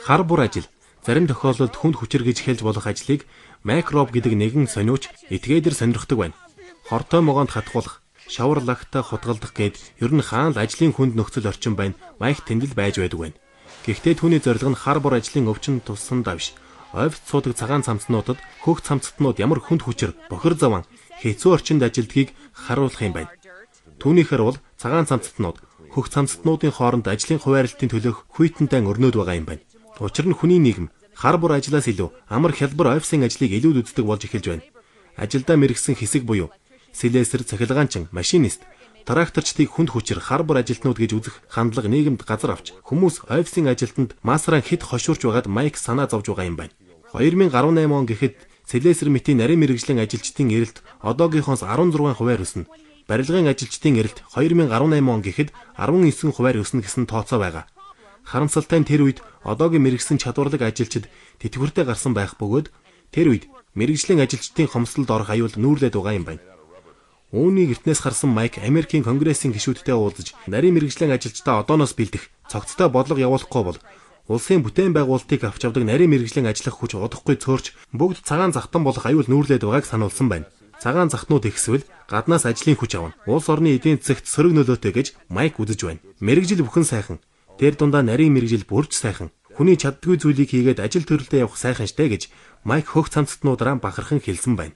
Хар бур ажил зарим тохиолдолд хүнд хүчир гэж хэлж болох ажлыг Майк Роб гэдэг нэгэн сониуч этгээдэр сонирхдог байна. Хортой могоонд хатгуулах, шавар лагтай хутгалдах гээд ер нь хаан л ажлын хүнд нөхцөл орчин байна. Майк тэнд л байж байдаг байна. Гэхдээ түүний зорилго нь хар бур ажлын өвчин туссан давш. Овьт суудаг цагаан цамцнуудад хөх цамцтнууд ямар хүнд хүчир, бохир заван, хэцүү орчинд ажилдгийг харуулах юм байна. Түүнийхээр бол цагаан цамцтнууд хөх цамцтнуудын хооронд ажлын хуваарлтын төлөөх хүйтэнтэй өрнөд байгаа юм байна. Учир нь хүний нийгэм хар бур ажлаас илүү амар хялбар офисын ажлыг илүүд үздэг болж эхэлж байна. Ажилдаа мэргэсэн хэсэг буюу сэлээсэр, цахилгаанчин, машинист, тракторчдыг хүнд хүчир хар бур ажилтнууд гэж үзэх хандлага нийгэмд газар авч хүмүүс офисын ажилтнанд масран хэд хошуурч байгаад Майк санаа зовж байгаа юм байна. 2018 он гэхэд сэлээсэр мэтийн нарийн мэргэжлийн ажилчдын эрэлт одоогийнхоос 16 хувиар өснө. Барилгын ажилчдын эрэлт 2018 он гэхэд 19 хувиар өснө гэсэн тооцоо байгаа. Харамсалтай нь тэр үед одоогийн мэргэсэн чадварлаг ажилчид тэтгэвртэй гарсан байх бөгөөд тэр үед мэргэжлийн ажилчдын хомсдолд орох аюул нүүрлээд байгаа юм байна. Үүнийг эртнээс харсан Майк Америкийн Конгрессийн гишүүдтэй уулзаж нарийн мэргэжлийн ажилчдаа одооноос бэлдэх, цогцтой бодлого явуулахгүй бол улсын бүтээн байгуулалтыг авч явдаг нарийн мэргэжлийн ажиллах хүч удахгүй цөөрч бүгд цагаан захтан болох аюул нүүрлээд байгааг сануулсан байна. Цагаан захтнууд ихсвэл гаднаас ажлын хүч авна. Улс орны эдийн засагт сөрөг нөлөөтэй гэж Майк үзэж байна. Мэргэжил бүхэн сайхан. Тэр дундаа нарийн мэргэжил бүрч сайхан. Хүний чаддгүй зүйлийг хийгээд ажил төрөлдөө явах сайхан штэ гэж Майк хөх цамцтнуудаараа бахархан хэлсэн байна.